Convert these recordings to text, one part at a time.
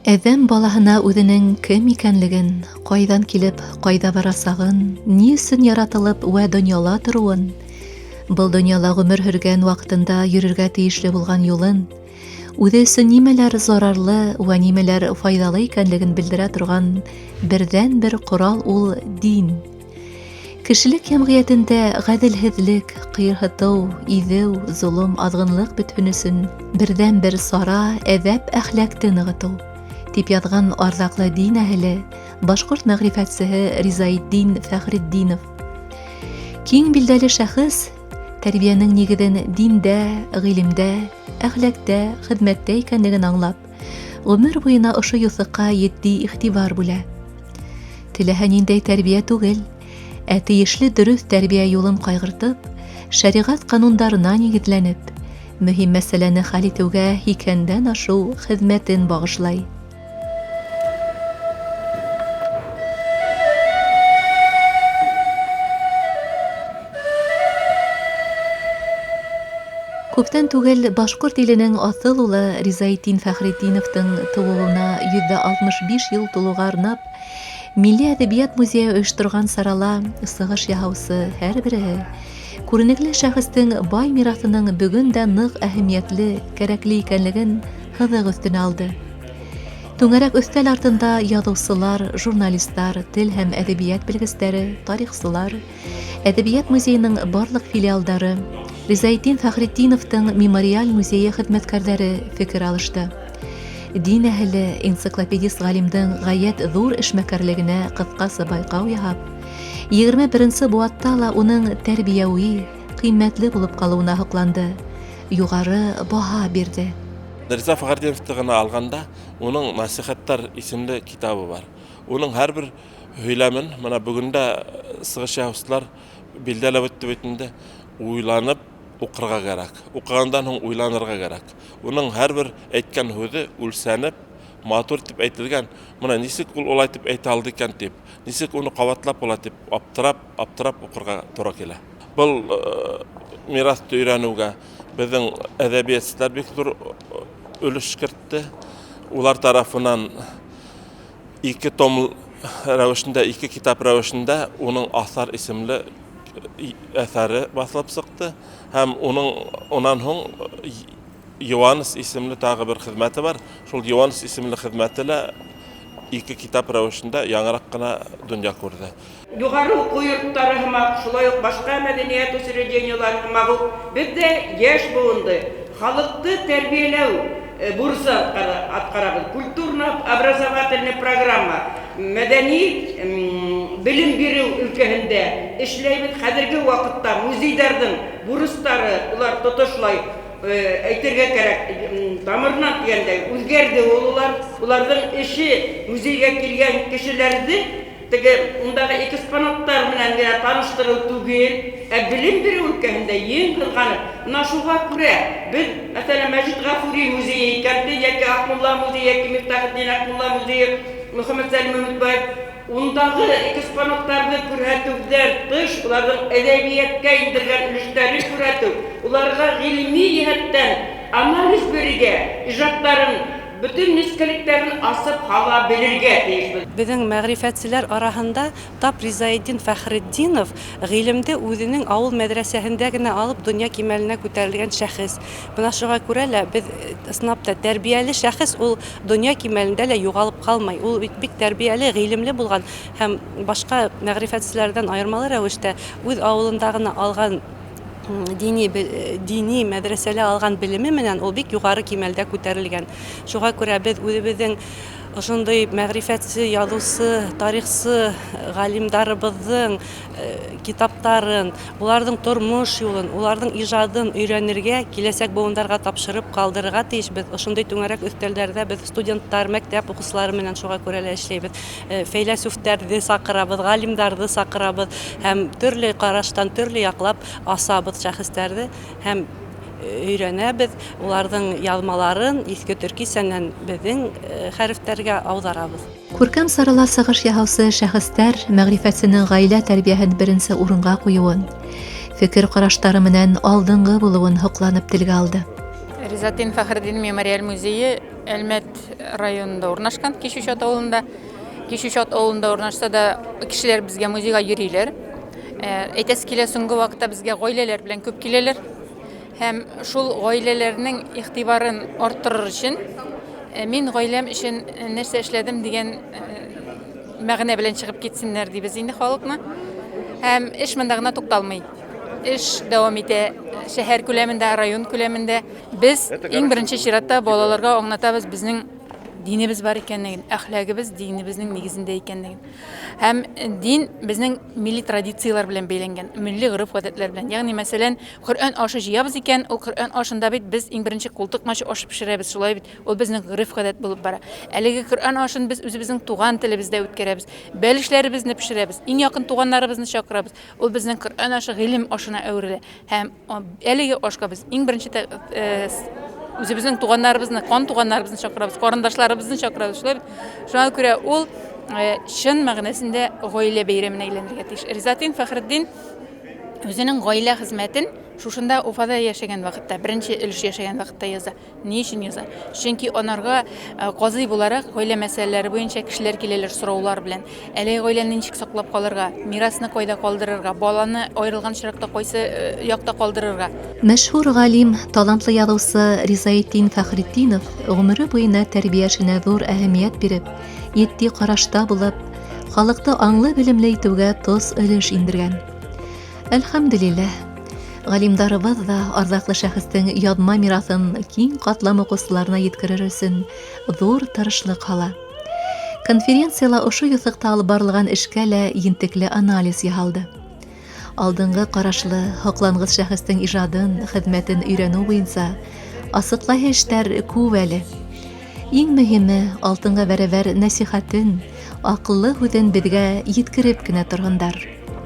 Әҙәм балаһына үҙенең кем икәнлеген, ҡайҙан килеп, ҡайҙа барасағын, ни өсөн яратылып вә донъяла тороуын, был донъяла ғүмер һөргән ваҡытында йөрөргә тейешле булған юлын, үҙе өсөн нимәләр зарарлы вә нимәләр файҙалы икәнлеген белдерә торған берҙән-бер ҡорал ул дин. Кешелек йәмғиәтендә ғәҙелһеҙлек, ҡыйырһытыу, иҙеү, золом, аҙғынлыҡ бөтһөн өсөн берҙән-бер сара әҙәп-әхләкте нығытыу, тип яҙған арҙаҡлы дин әһеле, башҡорт мәғрифәтсеһе Ризаетдин Фәхретдинов. Киң билдәле шәхес тәрбиәнең нигеҙен диндә, ғилемдә, әхләктә, хеҙмәттә икәнлеген аңлап, ғүмер буйына ошо юҫыҡҡа етди иғтибар бүлә. Теләһә ниндәй тәрбиә түгел, ә тейешле дөрөҫ тәрбиә юлын ҡайғыртып, шәриғәт ҡанундарына нигеҙләнеп, мөһим мәсьәләне хәл итеүгә һикһәндән ашыу хеҙмәтен бағышлай. Күптән түгел башҡорт иленең аҫыл улы Ризаетдин Фәхретдиновтың тыуыуына 165 йыл тулыуға арнап, Милли әҙәбиәт музейы ойошторған сарала сығыш яһаусы һәр береһе күренекле шәхестең бай мираҫының бөгөн дә ныҡ әһәмиәтле, кәрәкле икәнлеген һыҙыҡ өҫтөнә алды. Түңәрәк өҫтәл артында яҙыусылар, журналисттар, тел һәм әҙәбиәт белгестәре, тарихсылар, Әҙәбиәт музейының барлыҡ филиалдары, Ризаетдин Фәхретдиновтың мемориаль музейы хеҙмәткәрҙәре фекер алышты. Дин әһеле, энциклопедист ғалимдың ғәйәт ҙур эшмәкәрлегенә ҡыҫҡаса байҡау яһап, 21 быуатта ла уның тәрбиәүи, ҡиммәтле булып ҡалыуына һоҡланды, юғары баһа бирҙе. Риза Фәхретдиновты ғына алғанда, уның Насихаттар исемле китабы бар. Уның һәрбер һөйләмен, мына бөгөн дә сығыш яһаусылар билдәләп үтте бит инде, уйланып уҡырға кәрәк. Уҡығандан һуң уйланырға кәрәк. Уның һәрбер әйткән һүҙе үлсәнеп, матур итеп әйтелгән. Мына нисек ул улай итеп әйтә алды икән тип, нисек уны ҡабатлап була тип аптырап, аптырап уҡырға тура килә. Был мираҫты өйрәнеүгә беҙҙең әҙәбиәтселәр бик ҙур өлөш кертте. Улар тарафынан ике том рәүешендә, ике китап рәүешендә уның Аҫар исемле әҫәре баҫылып сыҡты һәм уның унан һуң Йыуаныс исемле тағы бер хеҙмәте бар. Шул Йыуаныс исемле хеҙмәте лә ике китап рәүешендә яңыраҡ ҡына донъя күрҙе. Юғары уҡыу йорттары һымаҡ, шулай уҡ башҡа мәҙәниәт учреждениелары һымаҡ уҡ, беҙ ҙә йәш быуынды, халыҡты тәрбиәләү бурысы атҡарабыҙ. Культурно-образовательный программа, мәҙәни белем биреү өлкәһендә эшләйбеҙ. Хәҙерге ваҡытта музейҙарҙың бурыстары, улар тотошлай, әйтергә кәрәк, тамырынан тигәндәй, үҙгәрҙе ул улар. Уларҙың эше музейға килгән кешеләрҙе теге ундағы экспонаттар менән генә таныштырыу түгел, ә белем биреү өлкәһендә ең ҡыҙғанып. Мына шуға күрә беҙ, мәҫәлән, Мәжит Ғафури музейы икән, йәки Аҡмулла музейы, йәки Мифтахетдин Аҡмулла музейы, Мөхәммәтсәлим Өмөтбаев, ундағы экспонаттарҙы күрһәтеүҙән тыш, уларҙың әҙәбиәткә индергән өлөштәрен күрһәтеү, уларға ғилми йәһәттән анализ бирергә, ижадтарын бөтөн нескәлектәрен асып һала белергә тейешбеҙ. Беҙҙең мәғрифәтселәр араһында тап Ризаетдин Фәхретдинов ғилемде үҙенең ауыл мәҙрәсәһендә генә алып донъя кимәленә күтәрелгән шәхес. Бына шуға күрә лә беҙ ысынлап та тәрбиәле шәхес ул донъя кимәлендә лә юғалып ҡалмай. Ул бит бик тәрбиәле, ғилемле булған һәм башҡа мәғрифәтселәрҙән айырмалы рәүештә үҙ ауылында ғына алған дини мәҙрәсәлә алған белеме менән ул бик юғары кимәлдә күтәрелгән. Шуға күрә беҙ үҙебеҙҙең ошондай мәғрифәтсе, яҙыусы, тарихсы ғалимдарыбыҙҙың китаптарын, уларҙың тормош юлын, уларҙың ижадын өйрәнергә, киләсәк быуындарға тапшырып ҡалдырырға тейешбеҙ. Ошондай түңәрәк өҫтәлдәрҙә беҙ студенттар, мәктәп уҡыусылары менән шуға күрә лә эшләйбеҙ. Фәйләсүфтәрҙе саҡырабыҙ, ғалимдарҙы саҡырабыҙ һәм төрлө ҡараштан төрлө яҡлап асабыҙ шәхестәрҙе һәм өйрәнәбеҙ, уларҙың яҙмаларын иҫке төркисәнән беҙҙең хәрефтәргә ауҙарабыҙ. Күркәм сарала сығыш яһаусы шәхестәр мәғрифәтсенең ғаилә тәрбиәһен беренсе урынға ҡуйыуын, фекер ҡараштары менән алдынғы булыуын һоҡланып телгә алды. Ризаетдин Фәхретдин мемориаль музейы Әлмәт районында урнашкан, Кишүчат авылында. Кишүчат авылында урнашса да, кешеләр безгә музейга йөриләр. Әйтәсе килә, соңгы вакытта безгә гаиләләр белән күп киләләр. Һәм шул гаиләләрнең игътибарын арттырыр өчен, мин гаиләм өчен нәрсә эшләдем дигән мәгънә белән чыгып китсеннәр дибез инде халыкны. Һәм эш монда гына тукталмый. Эш дәвам итә шәһәр күләмендә, район күләмендә. Без иң беренче чиратта балаларга аңлатабыз безнең динебез бар икәнлеген, әхлагыбыз динебезнең нигезендә икәнлеген. Һәм дин безнең милли традицияләр белән бәйләнгән, милли гореф-гадәтләр белән. Ягъни, мәсәлән, Коръән ашы җыябыз икән, ул Коръән ашында бит без иң беренче култык мачы ашы пешерәбез, шулай бит? Ул безнең гореф-гадәт булып бара. Әлеге Коръән ашын без үзебезнең туган телебездә үткәрәбез. Бәлешләребезне пешерәбез, иң якын туганнарыбызны чакырабыз. Ул безнең Коръән ашы гыйлем ашына әверелә. Һәм әлеге ашка без иң беренче үзебезнең туганнарыбызны, кан туганнарыбызны чакырабыз, карындашларыбызны чакырабыз. Шулай бит? Шуңа күрә ул чын мәгънәсендә гаилә бәйрәменә әйләнергә тиеш. Ризатин Фәхретдин үзенең гаилә хезмәтен шушында Уфада яшәгән вакытта, беренче өлеш яшәгән вакытта яза. Ни өчен яза? Чөнки анарга э, казый буларак гаилә мәсьәләләре буенча кешеләр киләләр сораулар белән. Әлеге гаиләне ничек саклап калырга, мирасны кайда калдырырга, баланы аерылган очракта кайсы э, якта калдырырга. Мәшһүр галим, талантлы язучы Ризаэтдин Фәхретдинов гомере буена тәрбия эшенә зур әһәмият биреп, етди карашта булып, халыкты аңлы-белемле итүгә тоз өлеш индергән. Әлхәмдүлилләһ, галимдарыбыз да ардаклы шәхестең язма мирасын киң катлам укучыларына еткерер өчен зур тырышлык һала. Конференцияла ошо юҫыҡта алып барылған эшкә лә ентекле анализ яһалды. Алдынгы карашлы, һоҡланғыс шәхестең ижадын, хеҙмәтен өйрәнеү буйынса асыҡлайһы эштәр күп әле. Иң мөһиме, алтынға бәрәбәр нәсихәтен, акыллы һүҙен беҙгә еткереп кенә торһондар.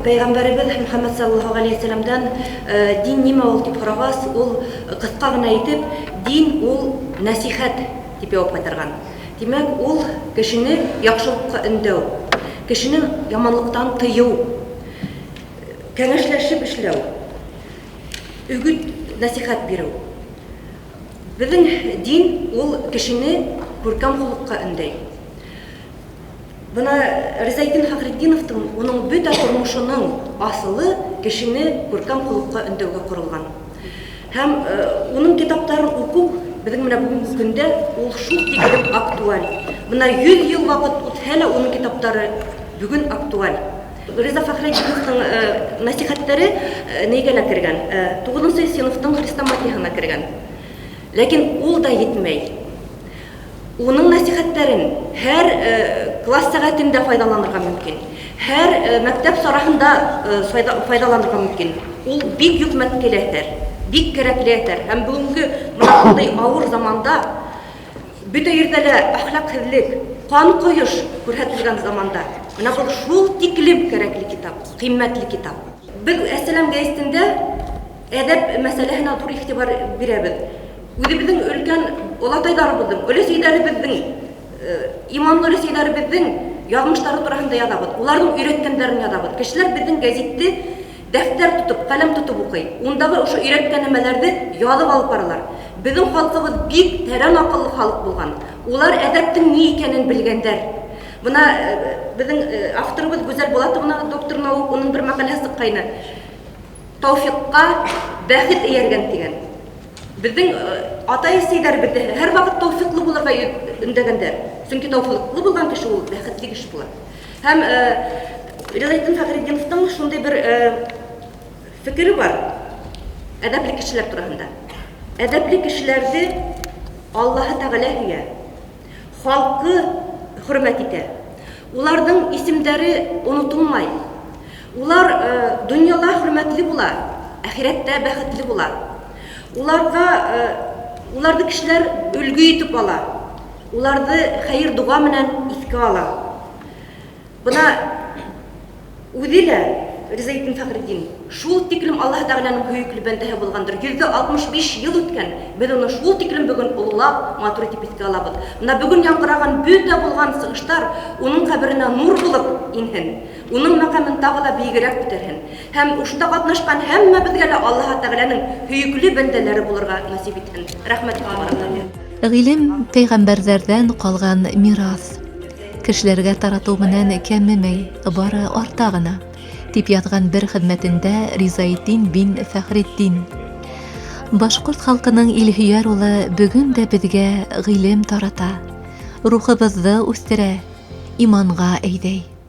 Пәйғәмбәребеҙ Мөхәммәд саллаллаһу ғәләйһи вәсәләмдән дин нимә ул дип һорағас, ул ҡыҫҡа ғына итеп, дин ул нәсихәт дип яуап ҡайтарған. Тимәк, ул кешене яҡшылыҡҡа өндәү, кешене яманлыҡтан тыйыу, кәңәшләшеп эшләү, өгөт нәсихәт биреү. Беҙҙең дин ул кешене күркәм холоҡҡа өндәй. Бына Ризаэтдин Фәхретдиновтың уның бөтә тормошоноң асылы кешене күркәм холоҡҡа өндәүгә ҡоролған. Һәм уның китаптарын уҡыу беҙҙең менә бөгөнгө көндә ул шул тиклем актуаль. Бына 100 йыл ваҡыт үтһә лә уның китаптары бөгөн актуаль. Риза Фәхретдиновтың нәсихәттәре нейгә лә кергән? 9 сыйныфтың хрестоматияһына кергән. Ләкин ул да етмәй. Уның нәсихәттәрен һәр класс сәғәтендә файҙаланырға мөмкин. Һәр мәктәп сараһында файҙаланырға мөмкин. Ул бик йөкмәткеле әҫәр, бик кәрәкле әҫәр. Һәм бөгөнгө мына шундай ауыр заманда бөтә ерҙә лә әхлаҡһыҙлыҡ, ҡан ҡойош күрһәтелгән заманда мына был шул тиклем кәрәкле китап, ҡиммәтле китап. Беҙ Әссәләм гәзитендә әҙәп мәсьәләһенә ҙур иғтибар бирәбеҙ. Үҙебеҙҙең өлкән олатайҙарыбыҙҙың, өләсәйҙәребеҙҙең, иманлы өләсәйҙәребеҙҙең яҙмыштары тураһында яҙабыҙ. Уларҙың өйрәткәндәрен яҙабыҙ. Кешеләр беҙҙең гәзитте дәфтәр тотоп, ҡәләм тотоп уҡый. Ундағы ошо өйрәткән нәмәләрҙе яҙып алып баралар. Беҙҙең халҡыбыҙ бик тәрән аҡыллы халыҡ булған. Улар әҙәптең ни икәнен белгәндәр. Бына беҙҙең авторыбыҙ Гүзәл Булатовна, доктор наук, уның бер мәҡәләһе сыҡҡайны. Тауфиҡҡа бәхет эйәргән тигән. Беҙҙең атай-әсәйҙәребеҙ һәр ваҡыт тауфиҡлы булырға өндәгәндәр. Сөнки тауфиҡлы булған кеше ул бәхетле кеше була. Һәм Ризаэтдин Фәхретдиновтың шундай бер фекере бар әҙәпле кешеләр тураһында. Әҙәпле кешеләрҙе Аллаһы Тәғәлә һөйә, халҡы хөрмәт итә. Уларҙың исемдәре онотолмай. Улар донъяла хөрмәтле була, әхирәттә бәхетле була. Уларға уларҙы кешеләр өлгө итеп ала. Уларҙы хәйер доға менән иҫкә ала. Бына үҙе лә Ризаэтдин Фәхретдин шул тиклем Аллаһ Тәғәләнең һөйөклө бәндәһе булғандыр. 165 йыл үткән, беҙ уны шул тиклем бөгөн ололап, матур итеп иҫкә алабыҙ. Бына бөгөн яңғыраған бөтә булған сығыштар уның ҡәберенә нур булып инһен, уның мәҡәмен тағы ла бейегерәк күтәрһен. Һәм ошонда ҡатнашҡан һәммәбеҙгә лә Аллаһ Тәғәләнең һөйөклө бәндәләре булырға насип итһен. Рәхмәт иғтибарығыҙға. Гыйлем пәйгамбәрҙәрҙән ҡалған мирас. Кешеләргә таратыу менән кәмемәй, бары арта ғына, дип яҙған бер хеҙмәтендә Ризаетдин бин Фәхретдин. Башҡорт халҡының илһөйәр улы бөгөн дә беҙгә ғилем тарата, рухыбыҙҙы үҫтерә, иманға әйҙәй.